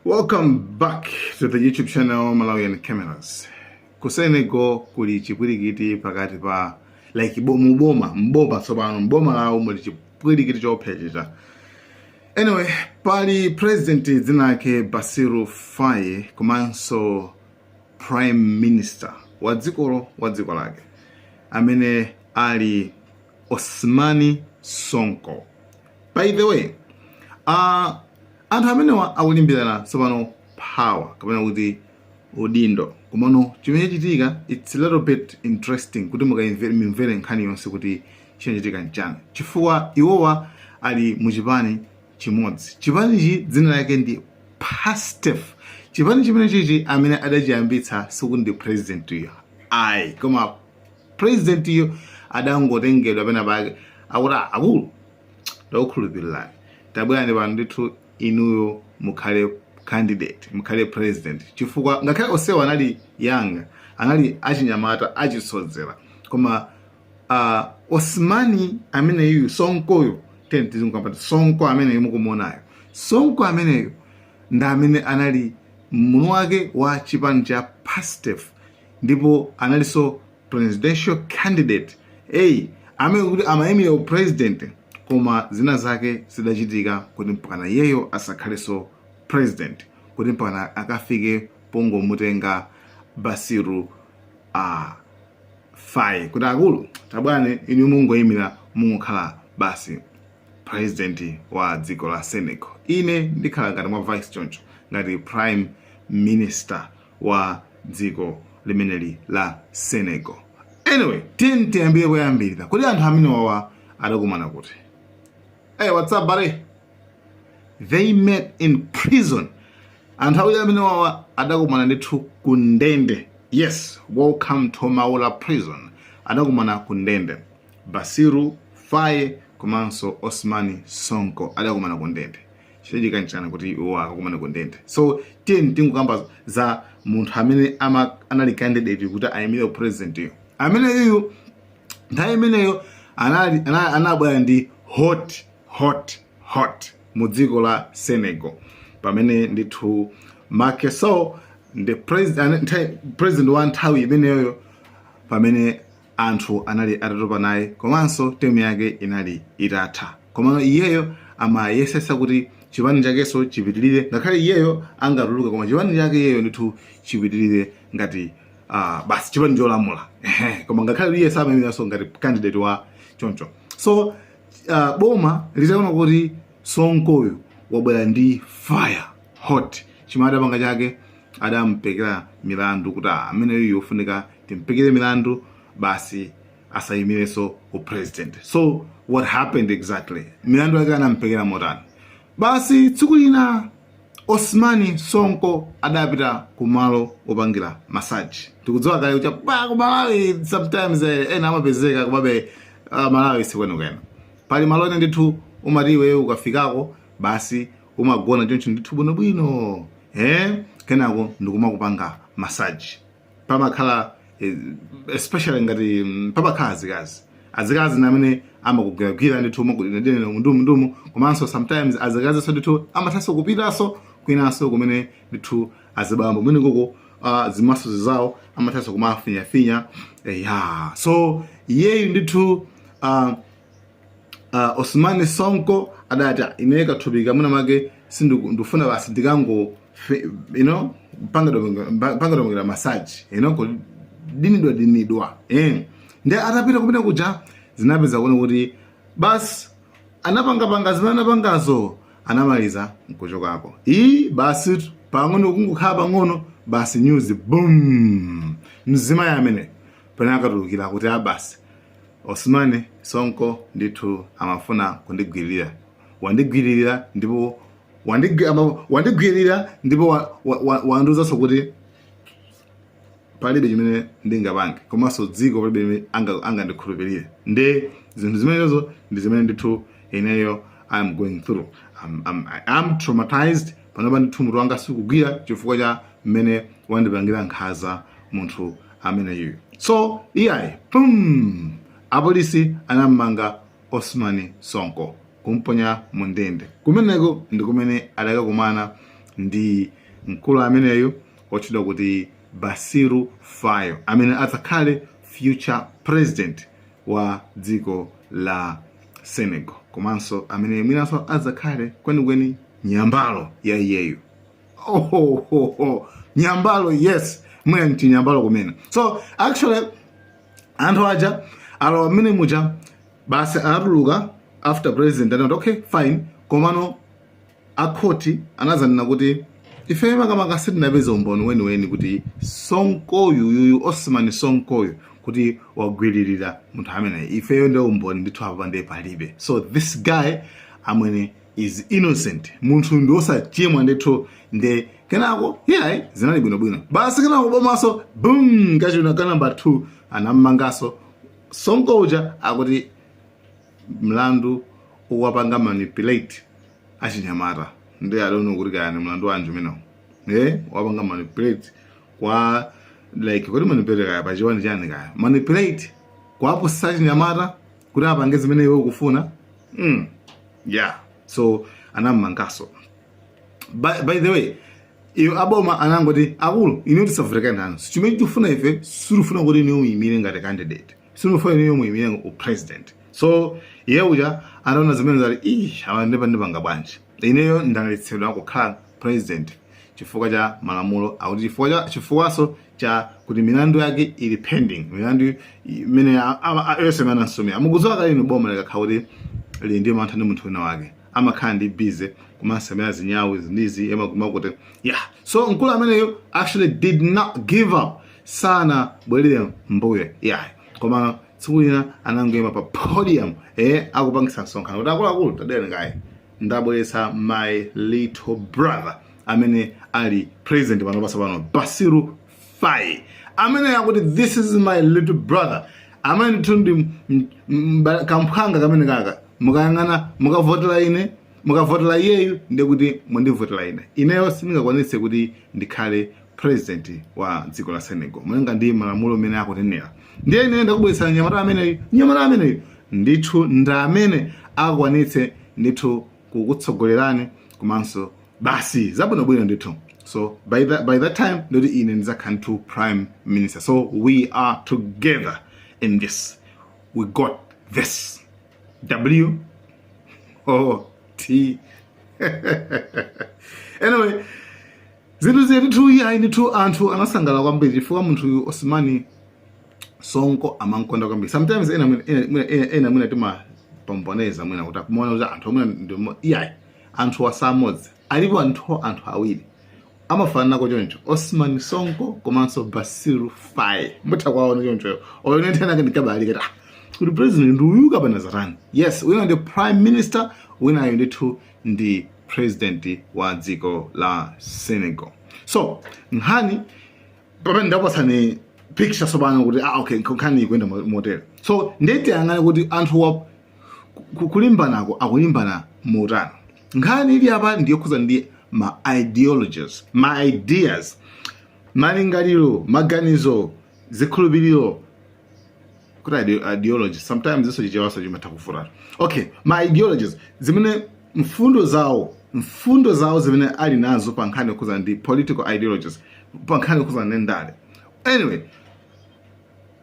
Welcome back to the YouTube channel Malawian Cameras. Ku Senegal kuli chipwirikiti pakati pa like muboma mboma, tsopano mboma lawo muli chipwirikiti choopsya. Anyway, pali president dzina lake Bassirou Faye komanso prime minister wa dzikolo, wa dziko lake, amene ali Ousmane Sonko. By the way, anthu amenewa akulimbirana tsopano power kapena kuti udindo. Komano chimene chitika, it's a little bit interesting kuti mukaimvere nkhani yonse kuti chinachitika nchani, chifukwa iwowa ali muchipani chimodzi. Chipanichi dzina lake ndi Pastef. Chipani chimene chichi amene adachiyambitsa sikuti ndi president iyo ayi, koma president iyo adangotengedwa pena pake akuti, "Ah, akulu, ndakukhulupirirani, tabwerani pano ndithu, inuyo mukhale candidate, mukhale president," chifukwa ngakhale onsewa anali young, anali achinyamata, achisodzera, koma Ousmane ameneyu, Sonkoyo, tizikamba Sonko ameneyu mukumuonayo, Sonko ameneyu ndi amene anali mwini wake wa chipani cha Pastef ndipo analinso presidential candidate, hey, amene kuti amayimira president. Koma zina zake zidachitika kuti mpakana iyeyo asakhalenso president, kuti mpakana akafike pongomutenga Bassirou Faye kuti, "Akulu, tabwerani inu, mungoyimira, mungokhala basi president wa dziko la Senegal, ine ndikhala ngati mwa vice choncho, ngati prime minister wa dziko limeneli la Senegal." Anyway, tiyeni tiyambire kuyambirira kuti anthu amene wawa adakumana kuti. Hey, what's up, buddy? They met in prison. Anthu awiri amene wawa adakumana ndithu ku ndende. Yes, welcome to Maula Prison. Adakumana ku ndende. Bassirou Faye komanso Ousmane Sonko adakumana ku ndende. Chichitika nchani kuti iwo akakumana ku ndende? So tiyeni tingokamba za munthu amene anali candidate kuti ayimire president iyo. Amene iyu nthawi imeneyo anabwera ndi hot, hot, hot mu dziko la Senegal, pamene ndithu Macky Sall ndi president, president wa nthawi imeneyo, pamene anthu anali atatopa naye komanso term yake inali itatha. Komano iyeyo amayesesa kuti chipani chakenso chipitirire, ngakhale iyeyo angatuluke, koma chipani chake iyeyo ndithu chipitirire ngati basi chipani cholamula. Ehe, koma ngakhale iye samayimiranso ngati candidate wa choncho. So boma litaona kuti Sonkoyo wabwera ndi fire hot, chimene adapanga chake, adampekera milandu kuti, "Ah, ameneyo yofunika timpekere milandu basi, asayimirenso upresident." So what happened exactly? Milandu yake anampekera motani? Basi tsiku lina Ousmane Sonko adapita kumalo opangira massage. Tikudziwa kale kuti pa ku Malawi sometimes ena amapezeka kumabe, Malawi sikwenikweni. Pali malo ena ndithu umati iweyo ukafikako basi umagona choncho ndithu bwinobwino, kenako ndikumakupanga massage. Pamakhala especially ngati pamakhala azikazi, azikazi namene amakugwiragwira ndithu, ndumu ndumu. Komanso sometimes azikazinso ndithu amathanso kupitanso kwinanso kumene ndithu azibambo kumene koko zimaso zawo amathanso kumafinyafinya. Ya, so iyeyu ndithu Ousmane Sonko adati, "Ine kathupi kamuna make sindikufuna, basi ndikango pangadwa massage, kudinidwa dinidwa." Ndi atapita kumene kuja zinapeza kuona kuti basi anapangapanga zimene anapangazo, anamaliza nkuchokako. Iyi basi pang'ono kungokhala pang'ono, basi news boom, mzimayi amene pene akatulukira kuti, "A basi, Ousmane Sonko ndithu amafuna kundigwirira, wandigwiririra ndipo wandigwirira ndipo wandiwuzanso kuti palibe chimene ndingapange, komanso dziko palibe chimene angandikhulupirire. Nde zinthu zimenezo ndi zimene ndithu ineyo I'm going through. I'm traumatized panopa ndithu, mutu wanga sikugwira chifukwa cha mmene wandipangira nkhanza munthu ameneyu." So iyayi, pum, apolisi anammanga Ousmane Sonko kumponya mu ndende. Kumeneko ndi kumene adakakumana Ndi mkulu ameneyo otchedwa kuti Bassirou Faye, amene adzakhale future president wa dziko la Senegal, komanso amene mwinanso adzakhale kwenikweni nyambalo ya iyeyo. Oh, nyambalo, yes, mwina nchinyambalo kumene. So actually anthu aja alowa mmene muja, basi anatuluka after president anati okay, fine. Komano akhoti anazanena kuti ife makamaka sitinapeza umboni weniweni kuti Sonkoyu yuyu, Ousmane Sonkoyu, kuti wagwiririra munthu amene ifeyo ndi umboni ndithu apa ndiye palibe. So this guy amwene is innocent, munthu ndi osachimwa ndithu. Nde kenako iyayi, zinali bwinobwino basi. Kenako bomaso boom, kachina ka number 2 anammangaso Sonko uja, akuti mlandu uwapanga manipulate achinyamata. Ndi I don't know kuti kayani mlandu wanji umenewo, wapanga manipulate kwa like kuti manipulate kaya pachiwani chani, kaya manipulate kuwapusitsa achinyamata kuti apange zimene iwe ukufuna. Yeah, so anammangaso. By the way, iyo aboma anangoti akulu inu tisavutikane nanu, chimene tikufuna ife, sitifuna kuti inu muyimire ngati candidate, sitifuna inu muyimire u president. So iye uja anaona zimene zati ih, awa ndipa ndipanga bwanji? Ineyo ndaletsedwa kukhala president chifukwa cha malamulo akuti chifukwa cha chifukwaso cha kuti milandu yake ili pending, milandu imene yonse imene anasumira. Mukudziwa kale inu, boma likakhala kuti lili ndi mantha ndi munthu wina wake, amakhala ndi busy kumasemera zinyawu zindizi emakuti yeah. So mkulu ameneyo actually did not give up, sana bwerere mbuyo yeah. Koma tsiku lina anangoyima pa podium, akupangisa msonkhano kuti akuluakulu, tadera ngayi, ndabweretsa my little brother amene ali president pano pasa pano, Bassirou Faye, amene akuti this is my little brother amene ndithu ndi kamphwanga kamene kaka. Mukayang'ana, mukavotera ine, mukavotera iyeyu, ndikuti mundivotera ine. Ineyo sindingakwanitse kuti ndikhale president wa dziko la Senegal malinga ndi malamulo amene akutenera. Ndiye ine ndakubweretsa nyamata ameneyu, nyamata ameneyu ndithu ndi amene akwanitse ndithu kukutsogolerani, komanso basi zabwinobwino ndithu. So by that time ndoti ine ndidzakhala ndithu prime minister. So we are together in this, we got this W O T. Anyway, zinthu zili ndithu iyayi ndithu, anthu anasangala kwambiri chifukwa munthu uyu Ousmane Sonko amankonda kwambiri. Sometimes ena mwina timapomponeza mwina kuti akumaona kuti anthu amwina ndi iyayi, anthu asamodzi alipo, anthu awiri amafananako choncho, Ousmane Sonko komanso Bassirou Faye. Mutha kwaona choncho oyo nenthenake ndikabali kati ah, kuti president ndi uyu kapena zatani? Yes, wina ndi prime minister, winayo ndithu ndi president wa dziko la Senegal. So nkhani pamene ndapatsani picture tsopano kuti ah, okay, nkhani ikuyenda motere. So ndetiyang'ane kuti anthu wa kulimbanako akulimbana motani. Nkhani ili apa ndiyokhuza ndi ma ideologies, ma ideas, malingaliro, maganizo, zikhulupiriro, kuti ideology sometimes iso Chichewaso chimatha kufurata. Okay, ma ideologies zimene mfundo zawo zimene ali nazo pa nkhani yokhuza ndi political ideologies, pa nkhani yokhuza ndi ndale. Anyway,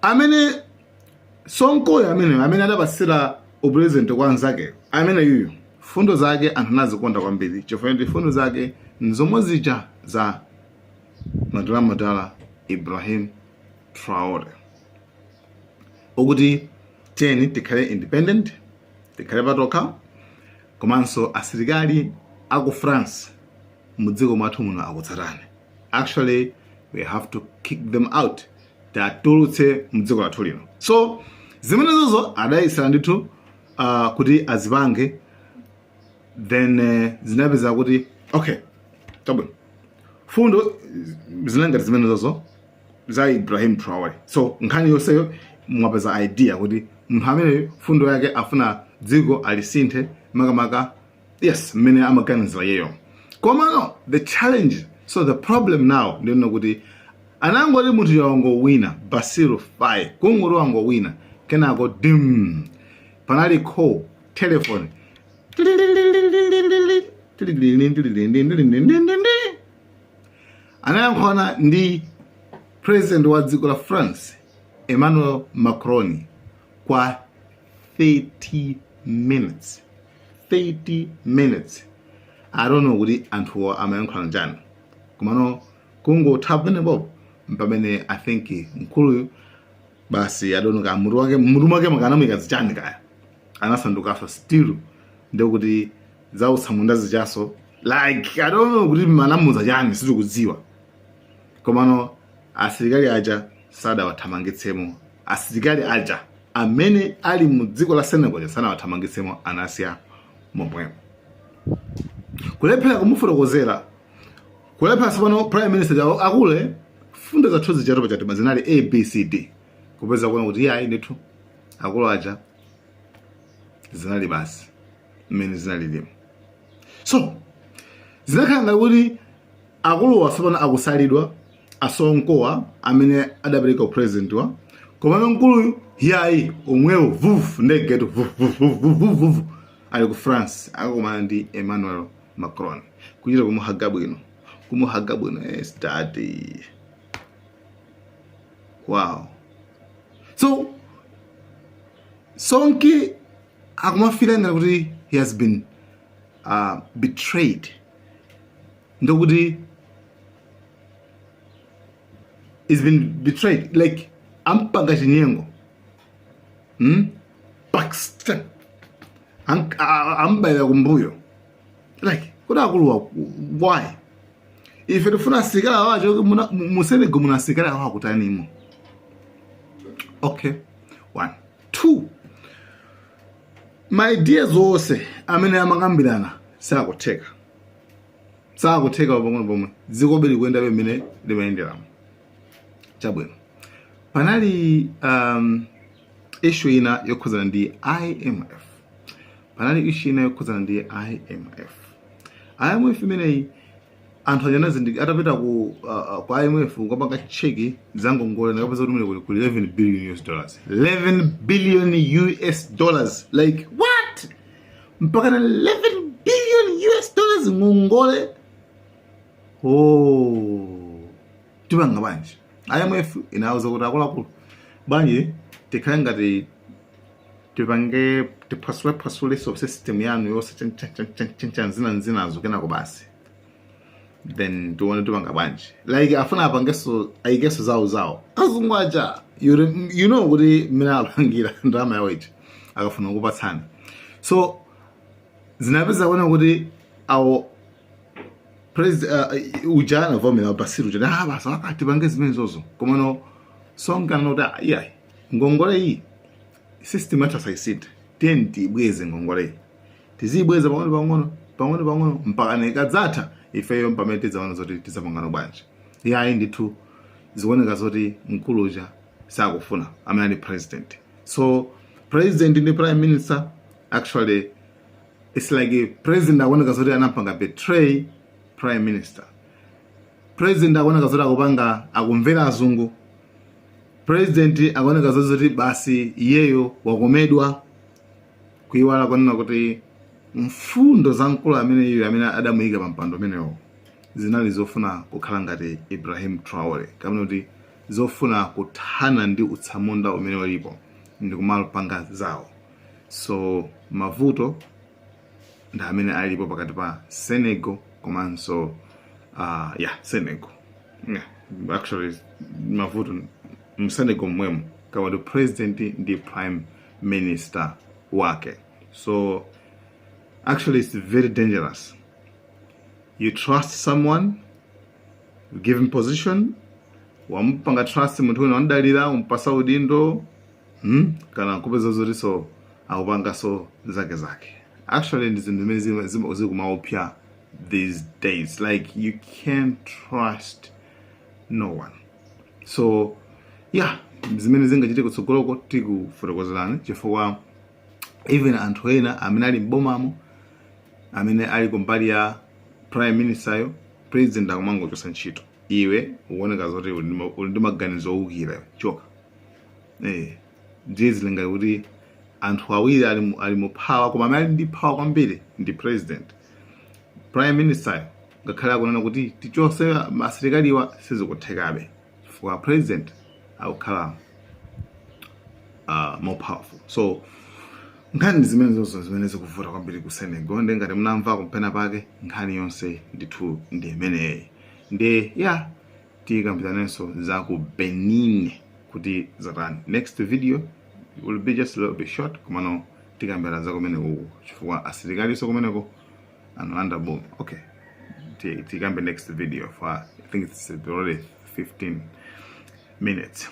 amene Sonkoyo amene adapasira upresident kwa anzake, amene yuyu fundo zake anthu anazikonda kwambiri chifukwa ndi fundo zake nzomwe zija za madala Ibrahim Traore, okuti tiyeni tikhale independent, tikhale patokha, komanso asilikali aku France mudziko mwathu muno akutsatani. Actually we have to kick them out, tatulutse mdziko lathu lino. So zimenezozo adayisira ndithu kuti azipange. Then zinapeza kuti okay, tabwino, fundo zinangati zimenezozo za Ibrahim Traore. So nkhani yonseyo mwapeza idea kuti munthu ameneyo fundo yake afuna dziko alisinthe makamaka, yes, mmene amaganizira yeyo. Komano the challenge, so the problem now ndiyona kuti anangoti munthu wangowina, Bassirou Faye, kungoti wangowina, kenako dim, panali call, telephone. Anayankhulana ndi president wa dziko la France, Emmanuel Macron, kwa 30 minutes. 30 minutes. I don't know kuti anthuwo amayankhulana chani, komano kungotha pamenepopo pamene I think mkuluyu basi, I don't know ka mutu wake, mutu mwake makanamwika zichani kaya, anasandukanso still ndekuti zautsamunda zichaso. Like, I don't know kuti manamuza chani, sitikudziwa, komano asilikali aja sadawathamangitsemo. Asilikali aja amene ali mu dziko la Senegal sanawathamangitsemo, anasiya momwemo. Kulephera kumufotokozera, kulephera. Tsopano prime minister jawo akule fundo zathu zijatu pachatima zinali ABCD, kupeza kuona kuti iyayi ndithu akulu aja zinali basi mmene zinalilimo. So zinakhala ngati kuti akuluwa tsopano akusalidwa, a Sonkowa amene adapereka president wa, komano mkuluyu yayi, omwewo vuvu ndegetu vuvuvuvuvuvu ali ku France, akakumana ndi Emmanuel Macron, kuchita kumuhaga bwino, kumuhaga bwino. Yes, daddy, wow. So Sonko akumafila ngati kuti he has been betrayed, ndokuti he's been betrayed, like ampanga chinyengo, Backstab, ambayira kumbuyo. Like, kuti akuluwa, why? Ife tifuna asilikali awacho mu Senegal muna asilikali awo akutanimo? Okay, one, two, ma ideas onse amene amakambirana sakutheka, sakutheka pang'ono pomwe. Dziko likuyenda pamene limayenderamo chabwino. Panali issue ina yokhuzana ndi IMF. Panali issue ina yokhuzana ndi IMF. IMF imeneyi, anthu aja atapita ku IMF kukapanga check za ngongole, nakapeza kuti mene kuli 11 billion US dollars, 11 billion US dollars. Like, what? Mpaka na 11 billion US dollars ngongole? Oh, tipanga bwanji? IMF inawuza kuti, akuluakulu, bwanji tikhale ngati tipange tiphwasule so system yanu yonse chanzina nzinazo, kenako basi then tione tipanga bwanji. Like, afuna apangeso, ayikeso zawo zawo azungu aja. You know kuti mmene apangira ndalama yawo ija akafuna kukupatsani. So zinapeza kuona kuti awo president uja anavomera, Basiru uja, ah, basi akati tipange zimene zozo. Komano Sonko anoti, iyayi, ngongole iyi system yathu asayisinthe, tiyeni tibweze ngongole iyi, tiziyibweza pang'ono pang'ono, pang'ono pang'ono, mpaka ikadzatha ifeyo pamene tidzaona zoti tidzapangano bwanji. Iyayi ndithu, zikuoneka zoti mkulu uja sakufuna, amene ali president. So president ndi prime minister, actually it's like president akuoneka zoti anampanga betray prime minister. President akuoneka zoti akupanga, akumvera azungu. President akuoneka zoti basi iyeyo wakomedwa, kuiwala kunena kuti mfundo za mkulu amene iye amene adamuyika pa mpando umenewo zinali zofuna kukhala ngati Ibrahim Traore, kapena kuti zofuna kuthana ndi utsamunda umene ulipo ndi kumalupanga zawo. So mavuto ndi amene alipo pakati pa Senegal komanso yeah, Senegal, yeah, actually mavuto mu Senegal mmwemo kawati president ndi prime minister wake. So actually it's very dangerous. You trust someone, you give him position, wamupanga trust munthu wina, wandalira, umpasa udindo, Kana kupeza zoti so akupanga so zake zake. Actually ndi zinthu zimene zikumaopsa these days. Like, you can't trust no one. So yeah, zimene zingachite kutsogoloko tikufotokozerani, chifukwa even anthu ena amene ali mbomamo, amene ali kumbali ya prime minister yo, president akumangochosa ntchito. Iwe ukuoneka zoti uli ndi maganizo owukira, choka. Ndiye zili ngati kuti anthu awiri ali mu power, koma amene ali ndi power kwambiri ndi president. Prime minister Ngakhale akunena kuti tichose asilikaliwa, sizikuthekabe chifukwa president akukhala more powerful. So nkhani zimene zonse zimene zikuvuta kwambiri ku Senegal, ndi ngati munamva kumpena pake, nkhani yonse ndithu ndi imeneyi. Ndi ya tikambiranenso za ku Benin kuti zatani. Next video will be just a little bit short, komano tikambira za kumeneko chifukwa asilikaliso kumeneko analanda boma. Okay, tikambe next video for, I think it's already 15 minutes.